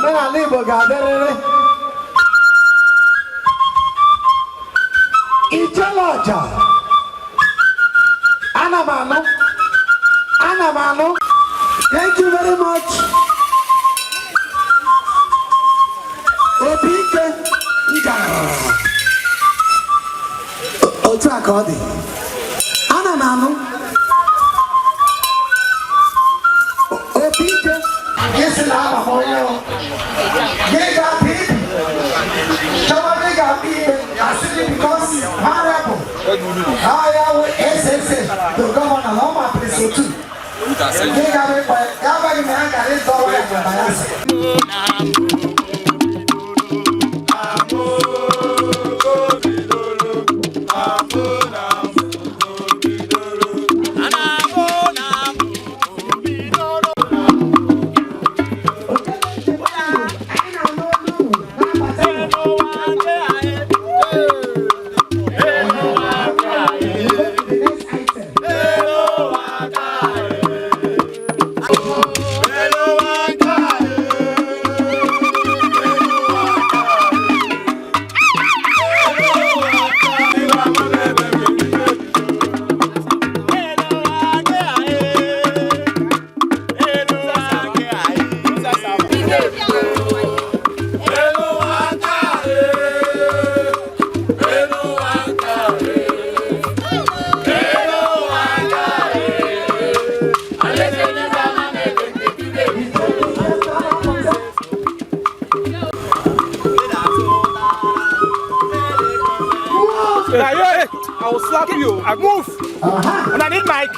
Omenala Igbo ga-adịrịrị. Ijele ọja. Ana m anụ. Ana m anụ. Thank you very much. Obi ike ngara. Otu a ka ọ dị. Ana m anụ. Obi ike. Gị sị na ama m onye o. Gị ga-apị ibi. Chọwa gị ga-akpa ikpe. Asị gị because honorable. Ha ya wụ SSA to governor na ọ ma Prince Otu. Gị ga-abịa ịkpa ya agwaghị m ya gara ịdọrọ ya na Bayelsa. Anyị na-anụ olu unu na-abata. We go to the next item. Hey, I will slap you. I move. And I need mic.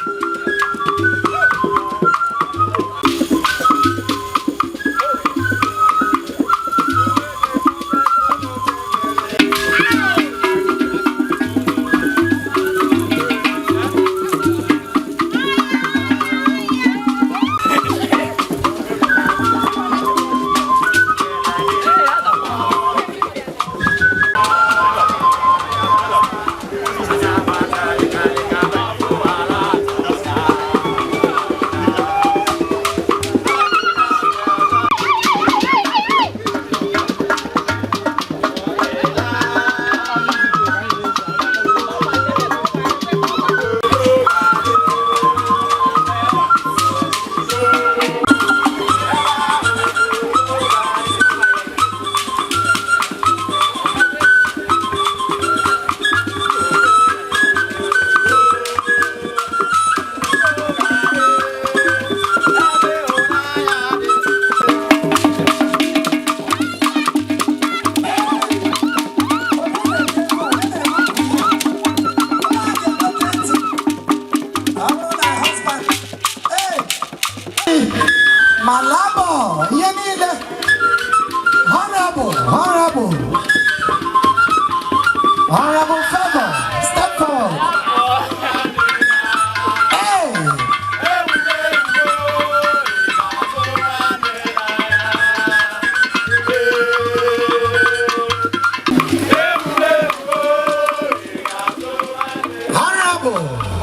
Malabo, ihe niile. Honorable, honorable. Honorable Favor, step forward. Hey! Honorable.